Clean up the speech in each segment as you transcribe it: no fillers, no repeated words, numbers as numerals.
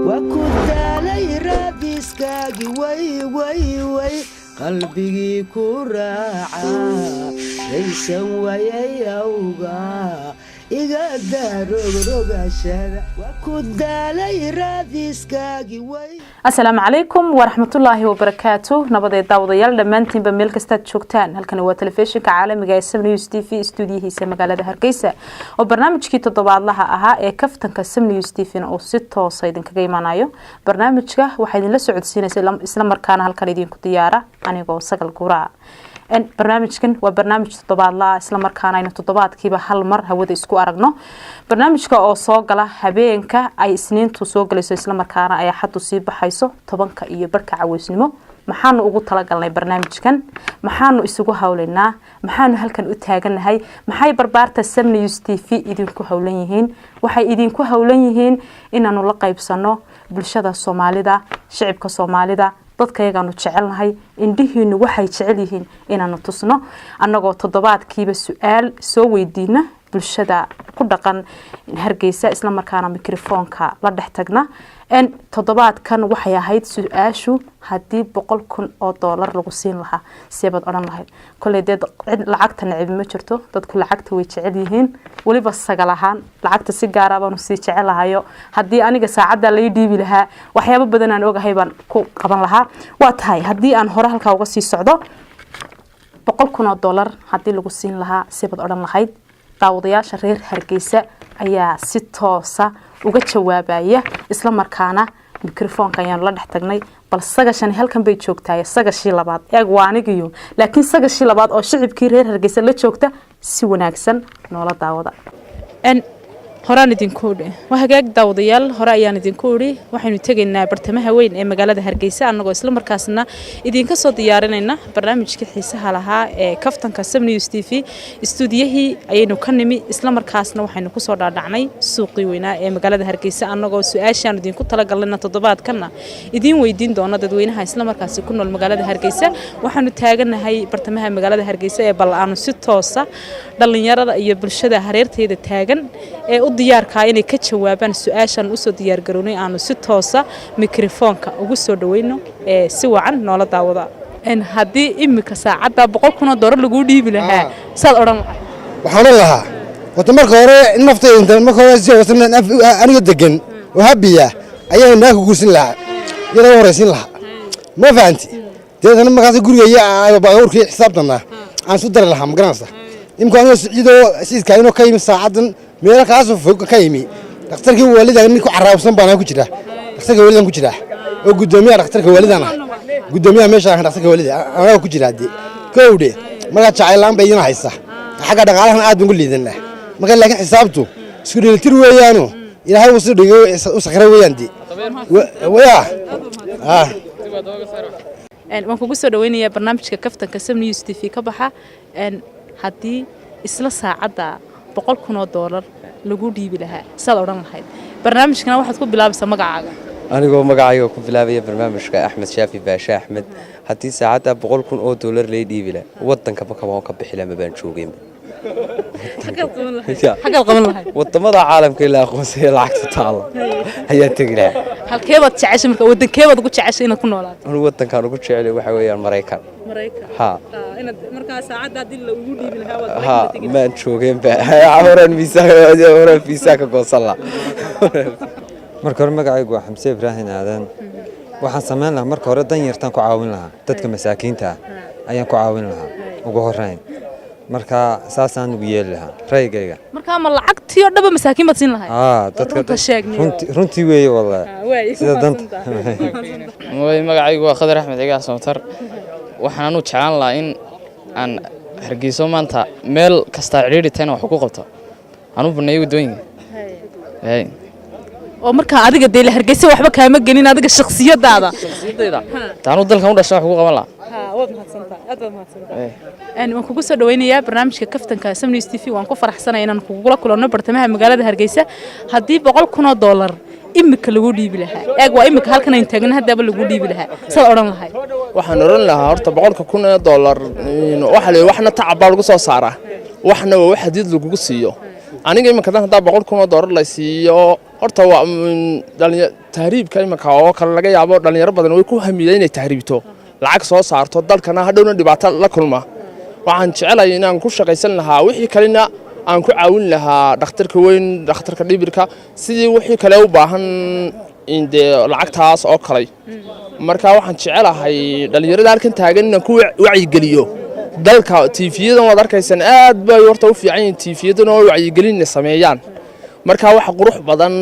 Waa ku daalay raadiskaagi, way way way, qalbigii ku raaca raysan wayay awga iga daarogrogashada. Waa ku daalay raadiskaagi way. Asalaamu calaykum waraxmatullaahi wabarakaatu. Nabadeed daawadayaal dhammaantiinba meel kastaad joogtaan. Halkani waa telefishinka caalamiga ee Sam News TV, stuudiyihiisa magaalada Hargeysa, oo barnaamijkii toddobaadlaha ahaa ee kaftanka Sam News TV oo si toosa idinkaga imanayo. Barnaamijka waxaa idinla socodsiinaysa, isla markaana halkan idinku diyaara, anigoo Sagal Guraa. Barnaamijkan waa barnaamij toddobaadlaa, isla markaana aynu toddobaadkiiba hal mar hawada isku aragno. Barnaamijka oo soo gala habeenka ay Isniintu soo galayso, islamarkaana ay Axadu sii baxayso, 10:30 caweysnimo. Maxaanu ugu talagalnay barnaamijkan? Maxaanu isugu hawlaynaa? Maxaanu halkan u taaganahay? Maxay barbaarta Sam News TV idinku howlan yihiin? Waxay idinku howlan yihiin inaanu la qaybsano bulshada Soomaalida, shicibka Soomaalida, dadka yagaanu jecelnahay, indhihiinu waxay jecel yihiin inaanu tusno, annagoo toddobaadkiiba su-aal soo weydiina bulshada ku dhaqan Hargeysa, islamarkaana mikrofoonka la dhex tagna. Toddobaadkan waxay ahayd su-aashu: haddii $100,000 lagu siin lahaa, seebaad odhan lahayd? Koley dee cid lacagta nacibi ma jirto, dadku lacagta way jecel yihiin. Weliba Sagal ahaan lacagta si gaara baanu sii jecelahayo. Haddii aniga saacadda lai dhiibi lahaa, waxyaabo badan aan ogahay baan ku qaban lahaa. Waa tahay, haddii aan hore halkaa uga sii socdo, $100,000 haddii lagu siin lahaa, seebaad odhan lahayd? Daawadayaasha reer Hargeysa ayaa si toosa uga jawaabaya, isla markaana mikrofoonka ayaanu la dhex tagnay. Bal sagashani halkan bay joogtahay, sagashii labaad eeg, waa anigiyo, laakiin sagashii labaad oo shicibkii reer Hargeysa la joogta. Si wanaagsan noola daawada. Horaan idinku idhi, waa hagaag daawadayaal, hore ayaan idinku idhi waxaynu tegaynaa bartamaha weyn ee magaalada Hargeysa, annagoo isla markaasna idinka soo diyaarinayna barnaamijkii xiisaha lahaa ee kaftanka Sam News TV. Istuudiyahii ayaynu ka nimi, isla markaasna waxaynu kusoo dhaadhacnay suuqii weynaa ee magaalada Hargeysa, annagoo su-aashaan idinku talagalnayna toddobaadkanna idiin weydiin doono dadweynaha isla markaasi ku nool magaalada Hargeysa. Waxaanu taaganahay bartamaha magaalada Hargeysa ee bal aanu si toosa dhallinyarada iyo bulshada hareerteeda taagan ee u diyaarkaa inay ka jawaabaan su-aashaan usoo diyaargarownay aanu si toosa mikrofoonka ugu soo dhaweyno. Ee si wacan noola daawada. Haddii imika saacadda $100,000 laguu dhiibi lahaa, saad odhan lahay? Waxaan odhan lahaa horta marka hore in naftayda marka hore si aniga degan oo habiya ayaan naag ku guursan lahaa, iyadoo horeysiin lahaa, ma fahanti? Deetana markaas guriga iyo baabuurkii xisaabtana aan isu dari lahaa, ma garanaysa? Imika anigoo Siciidoo Siciidka inoo ka yimi saacadan meelo kaasoo fog ka yimi, dhakhtarkii waalida nin ku caraabsan baan ku jira, dhakhtarka waalidan ku jira oo guddoomiyaha dhakhtarka waalidan ah, guddoomiyaha meesha ah dhakhtarka waalida anaga ku jira. Haddii kowdhe markaa jacayl bay idin haysa, xagga dhaqaalahan aad baan ku liidanaa marka, laakiin xisaabtu isku dheelitir weeyaano Ilaahay uu soo dhigay u sakray weeyaan dee ya. Waan kugu soo dhaweynayaa barnaamijka kaftanka Sam News TV ka baxa. Haddii isla saacadda $100,000 lagu dhiibi lahaa, saad odhan lahayd? Barnaamijkana waxaad ku bilaabaysaa magacaaga. Anigoo magacayga ku bilaabaya barnaamijka, Axmed Shaafi Baashe Axmed, haddii saacadda $100,000 lay dhiibi laha, wadankaba kama ka bixi laha, mabaan joogeynba. Xaggaad qaban lahayd? Wadamada caalamka ilaa aqoonsaya lacagta taalla ayaan tegi lahaa. Halkeebaad jeceshay marka? Wadankeebaad ugu jeceshay inaad ku noolaato? Anu wadankaan ugu jecelay waxa weeyaan Maraykan. Maraykan? Ha. Inaad markaa saacadda haddii lagugu dhiibi lahaa waad ha Maraykanka tegi? Maan joogeenba, horaan visa, horaan visa ka goosan lahaa. Marka hore magacaygu waa Xamse Ibraahim Aadan. Waxaan samayn lahaa marka hore danyartaan ku caawin lahaa, dadka masaakiinta ah ayaan ku caawin lahaa ugu horeyn. Marka saasaan ugu yeeli lahaa ra'yigayga. Markaa ma lacagtii oo dhanba masaakiin baad siin lahayd? Aa, dadka. Runta sheegniyo. Runtii weeye wallahi. Waay. Sida danta. Way, magacaygu waa Khadar Axmed Cigaas Samatar. Waxaan anu jeclaan lahaa in aan Hargeyso maanta meel kastaa cidhiidhi tahayna wax ku qabto, aan u baneeyo waddooyinka. Hay. Oo markaa adiga dee Hargeysa waxba kaama gelin, adiga shakhsiyadaada? Shakhsiyadayda taanu dalkan u dhasha wax ku qaban lahaa. Waad mahadsantahay, aad baad mahadsantahay. Waan kugu soo dhaweynayaa barnaamijka kaftanka Sam News TV. Waan ku faraxsanahay inaan kugula kulanno bartamaha magaalada Hargeysa. Haddii $100,000 imika lagu dhiibi lahaa, eeg, waa imika halkan aynu taagna, haddaaba lagu dhiibi lahaa, saad odhan lahayd? Waxaan odhan lahaa horta $100,000 waxa la waxna tacab baa lagu soo saaraa, waxna waa wax hadiid lagugu siiyo. Aniga iminka dan haddaa $100,000 la siiyo horta. Horta waa tahriibka imanka oo kale laga yaabo dhalinyaro badan way ku hamiyeen inay tahriibto, lacag soo saarto, dalkana hadhowna dhibaato la kulma. Waxaan jecelahay inaan ku shaqaysan lahaa, wixii kalena aan ku caawin lahaa dhakhtarka weyn, dhakhtarka dhibirka, sidii wixii kale u baahan in dee lacagtaas oo kale. Marka waxaan jecelahay dhalinyarada halkan taagan inaan ku wacyigeliyo dalka. TV-yadan waad arkaysaan, aad bay horta u fiican yihiin TV-yadan oo wacyigelin sameeyaan. Marka waxa qurux badan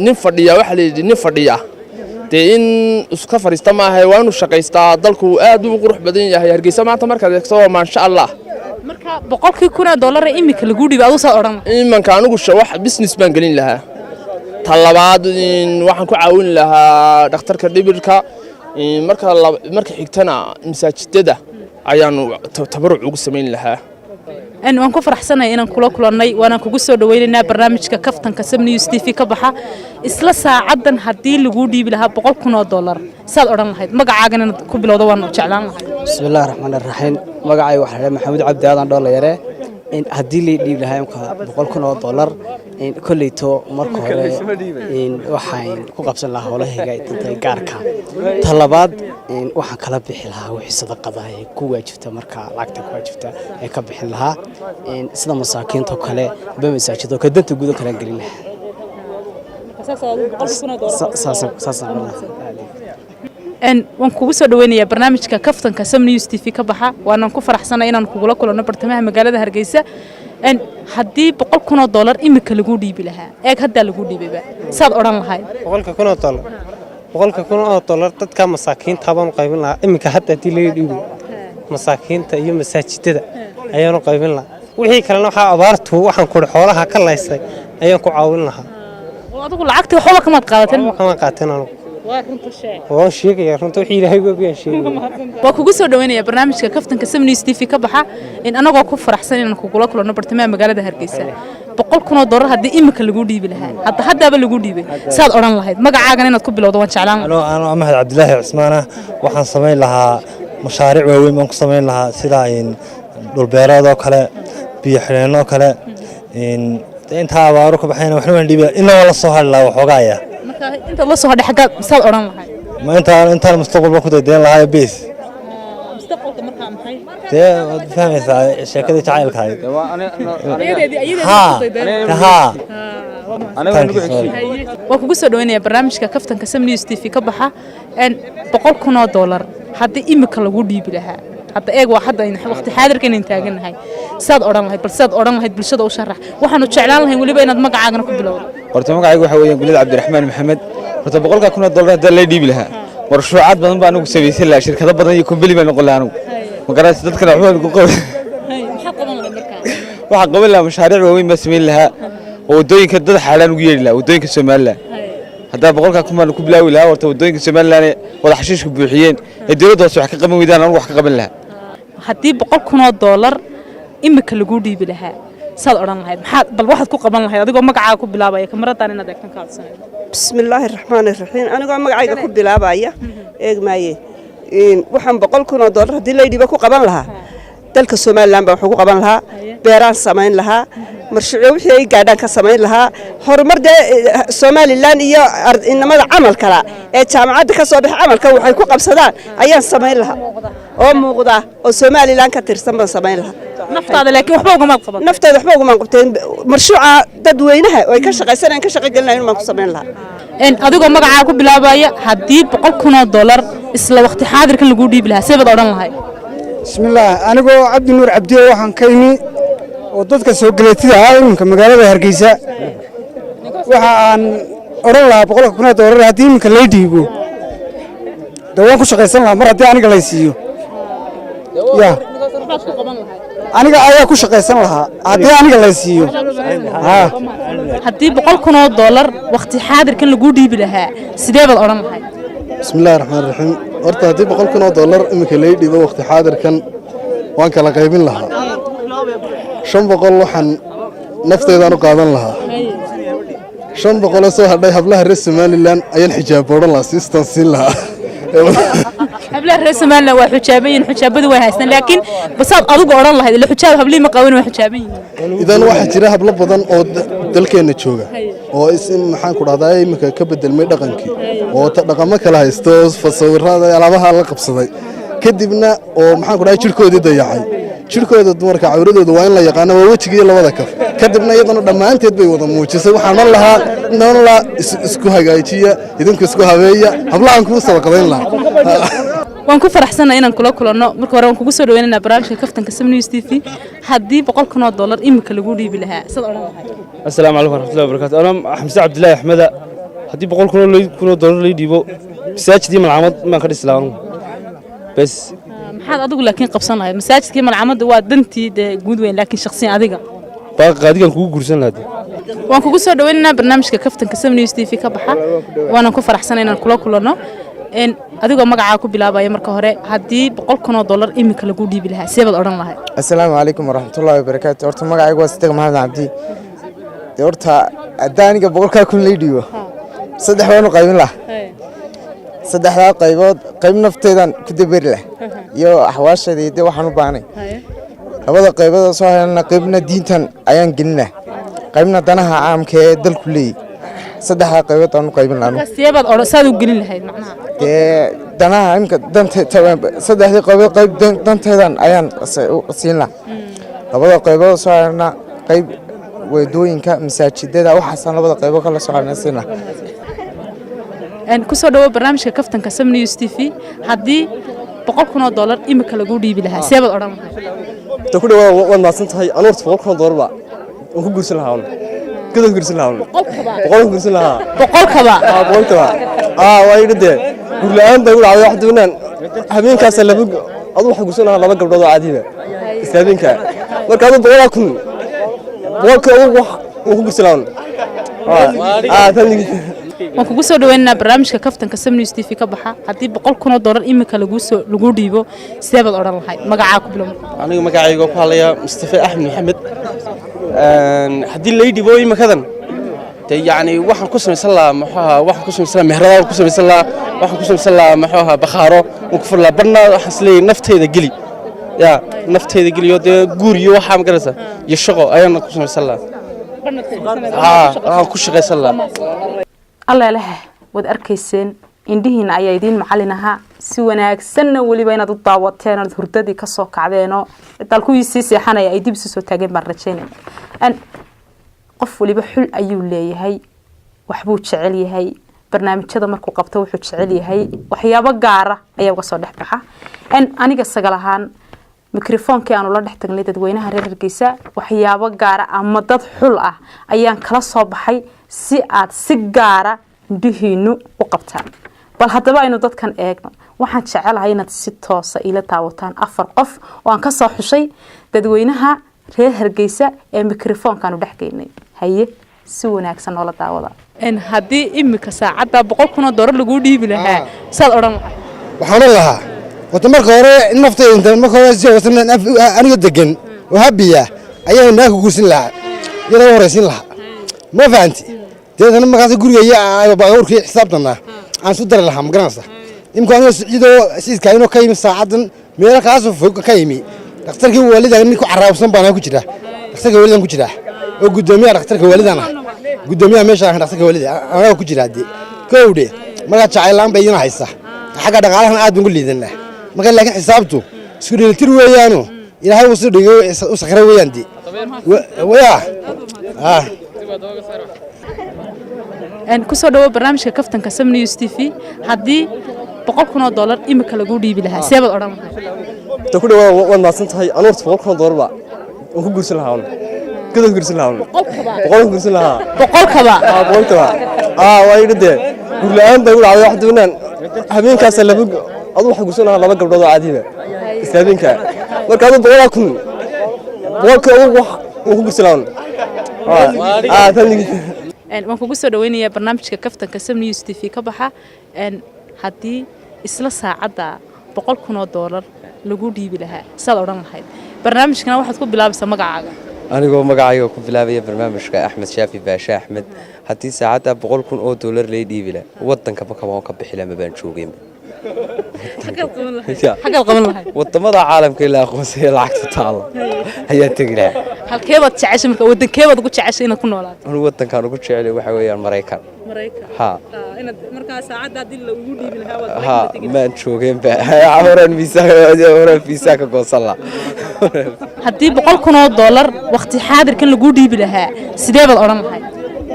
nin fadhiya, waxa la yidhi nin fadhiya dee in iska fadhiista maaha, waa inuu shaqaystaa. Dalku aad buu u qurux badan yahay. Hargeysa maanta markaad eegto, maasha Allah. Marka 100,000 oo dollar ee imika lagu dhiibay, aduu saad odhan lahayd? Imanka anigu wax business baan gelin lahaa. Ta labaad waxaan ku caawin lahaa dhakhtarka dhibirka. Marka xigtana masaajidada ayaanu tabaruc ugu samayn lahaa. Waan ku faraxsanahay inaan kula kulannay, waanaan kugu soo dhaweynaynaa barnaamijka kaftanka Sam News TV ka baxa. Isla saacadan haddii laguu dhiibi lahaa 100,000 oo dollar, saad odhan lahayd? Magacaagan inaad ku bilowdo waan jeclaan lahay. Bismillahi raxmaani raxiim. Magacayga waxaa la Maxamuud Cabdi Aadan Dhoolayare. In haddii lay dhiibi lahaa imka 100,000 oo dollar, in kolleyto marka hore in waxaan ku qabsan lahaa howlahayga dantay gaarka. Ta labaad in waxaan kala bixi lahaa wixii sadaqada ee ku waajibta, marka lacagta ku waajibta ee ka bixin lahaa, in sida masaakiinta oo kale aba masaajidoo kale, danta guud oo kale aan gelin lahaa. Saasaan odhan lahaa. Waan kugu soo dhaweynayaa barnaamijka kaftanka Sam News TV ka baxa, waanaan ku faraxsanay inaan kugula kulanno bartamaha magaalada Hargeysa. Haddii 100,000 oo dollar imika lagu dhiibi lahaa, eeg haddaa lagu dhiibayba, saad odhan lahayd? 100,000 oo dollar, 100,000 oo dollar dadka masaakiinta baan u qaybin lahaa. Iminka hadda haddii laga dhiibo, masaakiinta iyo masaajidada ayaan u qaybin lahaa. Wixii kalena waxaa abaartu waxaan kuri xoolaha ka laysay ayaan ku caawin lahaa. Oo adigu lacagtii waxba kamaad qaadateen? Waxba kama qaateen anigu. Waa runta sheeg. Waan sheegaya runta, wixii Ilaahay ogayaan sheegaya. Waa kugu soo dhaweynaya barnaamijka kaftanka Sam News TV ka baxa, in anagoo ku faraxsan inaan kugula kulanno bartamaha magaalada Hargeysa. 100,000 oo dollar haddii imika lagu dhiibi lahaa, hadda haddaaba lagu dhiibay, saad odhan lahayd? Magacaagan inaad ku bilowdo waan jeclaan lahaa. Anoo Axmed Cabdilaahi Cismaan ah, waxaan samayn lahaa mashaariic waaweyn baan ku samayn lahaa, sida in dhulbeereed oo kale, biyo xidheenno oo kale. In intaa abaaru ka baxayna waxna waan dhiibi, inna waa la soo hadhi lahaa waxoogaaya. Marka intaad la soo hadhay xaggaad, saad odhan lahayd? Ma intaan mustaqbalba ku daydayn lahaa bes. Mustaqbalka markaa maxay? Dee waad fahmaysaa sheekadii jacaylka ahayd. Ha. Waa kugu soo dhaweynaya barnaamijka kaftanka Sam News TV ka baxa. 100,000 oo dollar haddii imika lagu dhiibi lahaa, hadda eeg, waa hadda waqti xaadirka inaan taagannahay, saad odhan lahayd? Bal saad odhan lahayd bulshada u sharax. Waxaanu jeclaan lahayn weliba inaad magacaagana ku bilowdo. Horta magacaygu waxa weeyaan Gulid Cabdiraxmaan Maxamed. Horta 100,000 oo dollar haddii lay dhiibi lahaa, marshuucaad badan baa anigu samaysan lahaa, shirkado badan iyo company baan noqon lahaa anigu. Ma garanaysa, dadkana waxba ku qaban. Maxaad qaban lahayd markaa? Waxaan qaban lahaa mashaariic waaweyn baan samayn lahaa, oo waddooyinka dad xaadhaan ugu yeedhi lahaa waddooyinka Somaliland. Haddaa 100,000 baan ku bilaawi lahaa, horta waddooyinka Somaliland ee wada xashiishka buuxiyeen ee dowladda hoose wax ka qaban weydaan, anigu wax ka qaban lahaa. Haddii 100,000 oo dollar imika lagu dhiibi lahaa, saad odhan lahayd? Maxaad bal waxaad ku qaban lahayd, adigoo magacaaga ku bilaabaya? Kamaradan inaad eegtan ka codsanayo. Bismillaahi raxmaani raxiim. Anigoo magacayga ku bilaabaya, eeg maaye, waxaan 100,000 oo dollar haddii laydhiiba ku qaban lahaa dalka Somaliland baa waxaan ku qaban lahaa beeraan samayn lahaa, marshuucyo wixii ay gaadhaan ka samayn lahaa, horumar dee Somaliland iyo inamada camalkala ee jaamacadda ka soo baxa camalka waxay ku qabsadaan ayaan samayn lahaa, oo muuqda oo Somaliland ka tirsan baan samayn lahaa. Naftaada laakiin waxba ugamaad qaban? Nafteeda waxba ugumaan qabteen. Marshuuca dadweynaha oo ay ka shaqaysanayaan, ka shaqo gelinayan baan ku samayn lahaa. Adigoo magacaa ku bilaabaya, haddii 100,000 oo dollar isla waqti xaadirkan lagu dhiibi lahaa, see baad odhan lahayd? Bismillaah. Anigoo Cabdi Nuur Cabdiye, waxaan ka imi oo dadka soo galeetida ah iminka magaalada Hargeysa. Waxa aan odhan lahaa, 100,000 oo dollar haddii iminka lay dhiibo, dee waan ku shaqaysan lahaa. Mar haddii aniga lay siiyo ya, aniga ayaa ku shaqaysan lahaa haddii aniga lay siiyo. Haddii 100,000 oo dollar waqti xaadirkan lagu dhiibi lahaa, sidee baad odhan lahayd? Bismillahi raxmaan raxiim. Horta haddii 100,000 oo dollar iminka lay dhiibo waqti xaadirkan, waan kala qaybin lahaa. 500 waxaan nafteydaan u qaadan lahaa, 500-oo soo hadhay hablaha reer Somaliland ayaan xijaab odhan lahaa, siistan siin lahaa. Hablaha reer Somaliland waa xujaaban yihiin, xujaabadu way haystaan, laakiin basaad adigu odhan lahayd ila xujaab hablihii ma qaban, waa xujaaban yihiin. Idan waxaa jira hablo badan oo dalkeenna jooga oo is maxaan ku dhahdaa iminka ka bedelmay dhaqankii oo dhaqamo kala haysto, sawirada alaabaha la qabsaday kadibna oo maxaan ku dhahay jirkoodii dayacay. Jirkooda dumarka cawradooda waa in la yaqaano, waa wejiga iyo labada kaf. Kadibna iyadana dhammaanteed bay wada muujisay. Waxaan odhan lahaa isku hagaajiya, idinku isku habeeya, hablahan kuu sadaqadayn lahaa. Waan ku faraxsanahay inaan kula kulanno. Marka hore waan kugu soo dhaweynaynaa barnaamijka Kaftanka Sam News TV. Haddii $100,000 imika lagu dhiibi lahaa, sad odhan lahayd? Asalaamu calaykum waraxmatullahi wabarakaatu. Ana Xamse Cabdilaahi Axmeda. Haddii $100,000 lay dhiibo, masaajidii malcamad maan ka dhisi lahaa anugu bes. Maxaad adigu laakiin qabsan lahayd? Masaajidkii malcamadda waa dantii dee guud weyn, laakiin shakhsiyan adiga? Baaqaadigan kugu guursan lahaa dee. Waan kugu soo dhaweynaynaa barnaamijka Kaftanka Sam News TV ka baxa. Waanan ku faraxsanay inaan kula kulanno. Adigoo magacaa ku bilaabaya, marka hore haddii $100,000 imika lagu dhiibi lahaa, see baad odhan lahayd? Asalaamu calaykum waraxmatullaahi wabarakaatu. Horta magacaygu waa Sidiiq Maxamed Cabdi. Dee horta haddii aniga 100,000 lay dhiibo, saddex waan u qaybin lahaa. Saddexdaa qaybood, qayb nafteedan ku daberi lah iyo axwaasheeda iyo dee waxaan u baahnay. Labada qaybood oo soo helana, qaybna diintan ayaan gelin lah, qaybna danaha caamka ee dalku leeyahy. Saddexdaa qaybood aan u qaybin lahaa anugu. Marka see baad odhan, saad u gelin lahayd macnaha? Dee danaha imka danta saddexdii qaybood, qayb danteedan ayaan u siin lahaa. Labada qaybood oo soo helana, qayb wadooyinka, masaajidada, waxaasaan labada qaybood kala soo helna siin lahaa. Kusoo dhawo barnaamijka Kaftanka Sam News TV. Haddii $100,000 imika lagu dhiibi lahaa, see baad odhan lahayd? Ta ku dhawaa, waad mahadsan tahay. Anu horta $100,000 ba waan ku guursan lahaa, gadaan guursan lahaa, boqol ku guursan lahaa. Boqolkaba? Aa, boqolkaba. Aa, waa idhi dee guur la'aan bay igu dhacday. Wax doonaan habeenkaas laba adu waxaa guursan lahaa laba gabdhood oo caadiba isla habeenkaa. Marka adu 100,000, boqolka adugu wax waan ku guursan lahaa. Aa, family. Waan kugu soo dhaweynaynaa barnaamijka Kaftanka Sam News TV ka baxa. Haddii $100,000 imika laguu soo lagu dhiibo, sidee baad odhan lahayd? Magacaa ku bilow. Aniga magacayga ku hadlaya Mustafa Axmed Maxamed. Haddii lay dhibo imikadan de yacni waxaan ku samaysan lahaa muxuu ahaa, waxaan ku samaysan lahaa meherada, ku samaysan lahaa, waxaan ku samaysan lahaa muxuu ahaa bakhaaro waan ku furi lahaa. Barna waxaan isleeyahay nafteyda geli, ya nafteyda geliyo dee guur iyo waxaa ma garanaysa iyo shaqo ayaan ku samaysan lahaa. Haa, waxaan ku shaqaysan lahaa. Alleelehe, waad arkayseen, indhihiina ayaa idiin macalin ahaa. Si wanaagsanna weliba inaad u daawateen ood hurdadii kasoo kacdeenoo xitaa kuwii sii seexanaya ay dib isu soo taageen baan rajaynaya. Qof waliba xul ayuu leeyahay, waxbuu jecel yahay. Barnaamijyada markuu qabto wuxuu jecel yahay waxyaabo gaara ayaa uga soo dhex baxa. Aniga sagal ahaan mikrofoonkii aanu la dhex tagnay dadweynaha reer Hargeysa, waxyaabo gaara ama dad xul ah ayaan kala soo baxay si aad si gaara indhihiinu u qabtaan. Bal haddaba aynu dadkan eegno. Waxaan jecelahay inaad si toosa ila daawataan afar qof oo aan kasoo xushay dadweynaha reer Hargeysa ee mikrofoonkaanu dhex geynay. Haye, si wanaagsan noola daawada. Haddii imika saacadda $100,000 laguu dhiibi lahaa, saad odhan lahayd? Waxaan odhan lahaa horta marka hore naftayda inta marka hore si aniga degan oo habiya ayaan naag ku guursan lahaa, iyadoo horeysiin lahaa, ma fahanti? Deetana markaas guriga iyo baabuurkii xisaabtana aan isu dari lahaa, ma garanaysa? Imika anigoo siciidoo siciidka inoo ka yimi saacadan meelo kaasoo fog ka yimi, dhakhtarkii waalidan nin ku caraabsan baan ku jira. Dhakhtarka waalidan ku jira oo guddoomiyaha dhakhtarka waalidan ah, guddoomiyaha meesha ah dhakhtarka waalida anaga ku jira. Hadee kowdhe markaa jacayl la'aan bay idin haysa, xagga dhaqaalahan aad baan ku liidanaa marka, laakiin xisaabtu isku dheelitir weeyaano Ilaahay uu soo dhigay u sakray weeyaan de waya ah. Kusoo dhawo barnaamijka Kaftanka Sam News TV. Haddii $100,000 imika lagu dhiibi lahaa, see baad odhan lahayd? Ta ku dhawaa, waad mahadsan tahay. Anu horta $100,000 ba waan ku guursan lahaa, gadaan guursan lahaa, boqol ku guursan lahaa. Boqolkaba? Aa, boqolkaba. Aa, waa idhi dee guur la'aan bay igu dhacday. Wax doonaan habeenkaas laba adu waxaa guursan lahaa laba gabdhood oo caadiba isla habeenkaa. Marka adu 100,000, boqolka adugu wax waan ku guursan lahaa. Aa, family. Waan kugu soo dhaweynayaa barnaamijka Kaftanka Sam News TV ka baxa. Haddii isla saacadda $100,000 lagu dhiibi lahaa, saad odhan lahayd? Barnaamijkana waxaad ku bilaabaysaa magacaaga. Anigoo magacayga ku bilaabaya barnaamijka Axmed Shaafi Baashe Axmed. Haddii saacadda $100,000 lay dhiibi lahaa, waddankaba kama ka bixi lahaa, mabaan joogeenba. Xaggaad qaban lahayd? Wadamada caalamka ilaa aqoonsaya lacagta taalo ayaan tegi lahaa. Halkeebaad jeceshay marka, wadankeebaad ugu jeceshay inaad ku noolaato? Anu wadankaan ugu jecelay waxa weeyaan Maraykan. Maraykan? Ha. Inaad markaa saacadda haddii lagugu dhiibi lahaa waad Ha, maan joogeenba, horaan fiisa, horaan fiisa ka goosan lahaa. Haddii $100,000 waqti xaadirkan laguu dhiibi lahaa, sidee baad odhan lahayd?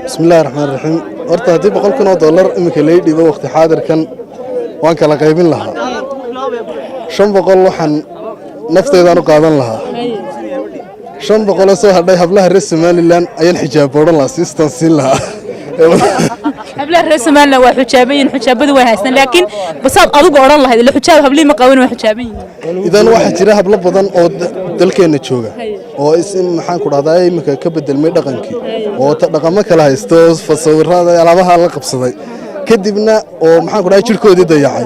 Bismi illaahi raxmaan raxiim. Horta haddii $100,000 iminka lay dhiibo waqti xaadirkan, waan kala qaybin lahaa. 500 waxaan nafteydaan u qaadan lahaa, 500 soo hadhay hablaha reer Somalilan ayaan xijaab odhan lahaa, siistan siin lahaa. Hablaha reer Somaliland waa xujaaban yihiin, xujaabadu way haystaan, laakiin basaad adigu odhan lahayd ila xujaab hablihii ma qaban, waa xujaaban yihiin. Idan waxaa jira hablo badan oo dalkeenna jooga oo is maxaan ku dhahdaa iminka ka bedelmay dhaqankii oo dhaqamo kala haysto, sawirada alaabaha la qabsaday, kadibna oo maxaan ku dhahay jirkoodii dayacay.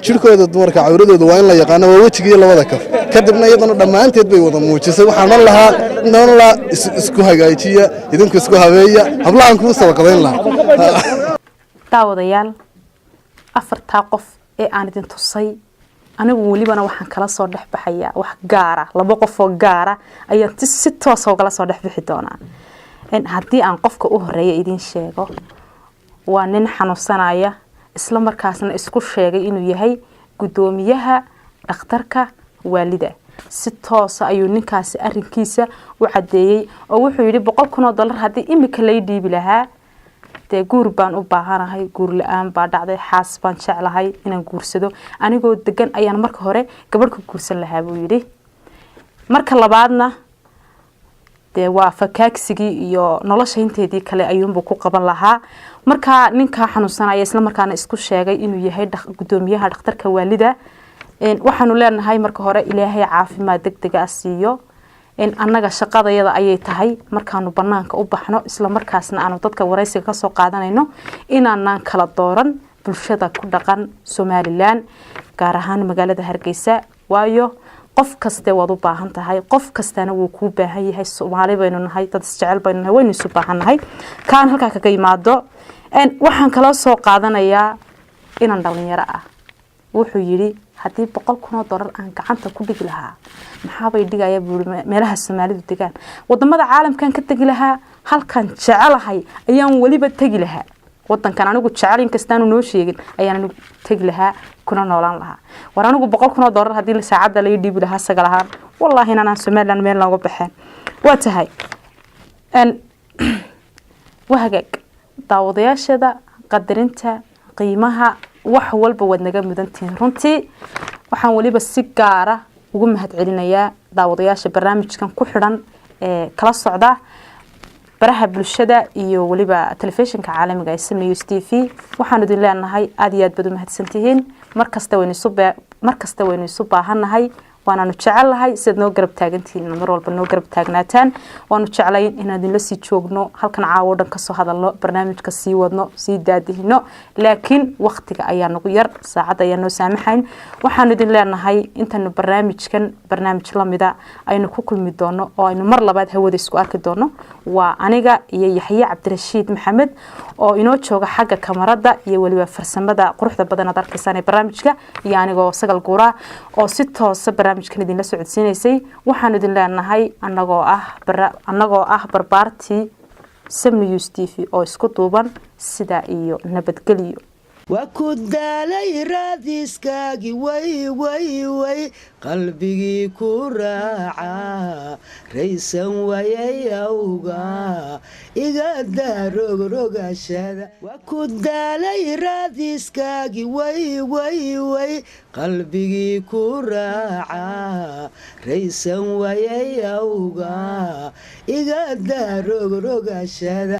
Jirkooda dumarka cawradooda waa in la yaqaano, waa wejiga iyo labada kaf. Kadibna iyadana dhammaanteed bay wada muujisay. Waxaan odhan lahaa isku hagaajiya idinku, isku habeeya hablahan kuu sadaqadayn lahaa. Daawadayaal, afartaa qof ee aan idin tusay, anigu welibana waxaan kala soo dhex baxayaa wax gaara. Laba qof oo gaara ayaan si toosa ugala soo dhex bixi doonaa. Haddii aan qofka u horeeya idiin sheego, waa nin xanuunsanaya, isla markaasna isku sheegay inuu yahay guddoomiyaha dhakhtarka waalida. Si toosa ayuu ninkaasi arinkiisa u caddeeyey oo wuxuu yidhi $100,000 haddii imika lay dhiibi lahaa, dee guur baan u baahanahay, guur la-aan baa dhacday, xaas baan jeclahay inaan guursado, anigoo degan ayaan marka hore gabadh ku guursan lahaa, buu yidhi. Marka labaadna dee waa fakaagsigii iyo nolosha inteedii kale ayuunbuu ku qaban lahaa. Markaa ninkaa xanuunsanaya, isla markaana isku sheegay inuu yahay guddoomiyaha dhakhtarka waalida, waxaanu leenahay marka hore Ilaahay caafimaad degdega ah siiyo. Annaga shaqadayada ayay tahay markaanu banaanka u baxno, isla markaasna aanu dadka waraysiga kasoo qaadanayno, inaanaan kala dooran bulshada ku dhaqan Somalilan, gaar ahaan magaalada Hargeysa, waayo qof kaste waad u baahan tahay, qof kastana wuu kuu baahan yahay. Soomaali baynu nahay, dad isjecel baynu nahay, waynu isu baahan nahay. Kaan halkaa kaga yimaado, waxaan kaloo soo qaadanayaa inan dhalinyaro ah. Wuxuu yidhi haddii $100,000 aan gacanta ku dhigi lahaa, maxaabay dhigaya, buu yidhi, meelaha Soomaalidu degaan, wadamada caalamkan ka tegi lahaa, halkan jecelahay ayaan weliba tegi lahaa, wadankan anigu jecel inkastaanu noo sheegin ayaan anigu tegi lahaa kuna noolaan lahaa. War anigu $100,000 haddii saacadda laga dhiibi lahaa sagal ahaan, wallaahi inaan Somaliland meel nooga baxeen. Waa tahay. Waa hagaag. Daawadayaashada qadarinta qiimaha, wax walba waad naga mudantihiin. Runtii waxaan weliba si gaara ugu mahadcelinayaa daawadayaasha barnaamijkan ku xidhan ee kala socda baraha bulshada iyo weliba telefishinka caalamiga ee Sam News TV. Waxaanu idin leenahay aada iyo aad baad u mahadsantihiin. Mar kasta waynu isu baahannahay, waanaanu jecelnahay sidaad noo garab taagantihiin inaad mar walba noo garab taagnaataan. Waanu jeclayn inaan idinla sii joogno halkan, caawo dhan kasoo hadalno, barnaamijka sii wadno, sii daadihino, laakiin waktiga ayaa nagu yar, saacadda ayaa noo saamaxayn. Waxaanu idin leenahay intaanu barnaamijkan barnaamij lamida aynu ku kulmi doono oo aynu mar labaad hawada isku arki doono, waa aniga iyo Yaxye Cabdirashiid Maxamed oo inoo jooga xagga kamarada iyo weliba farsamada quruxda badan aad arkaysaan ee barnaamijka, iyo anigoo Sagal Guura oo si toosa barnaamijkan idinla socodsiinaysay. Waxaanu idin leenahay anagoo ah barbaartii Sam News TV oo isku duuban, sidaa iyo nabadgelyo. Waa ku daalay raadiskaagi, way way way, qalbigii ku raaca raysan wayay awga, iga daa rogrogashada. Waa ku daalay raadiskaagi, way way way, qalbigii ku raaca raysan wayay awga, iga daa rogrogashada.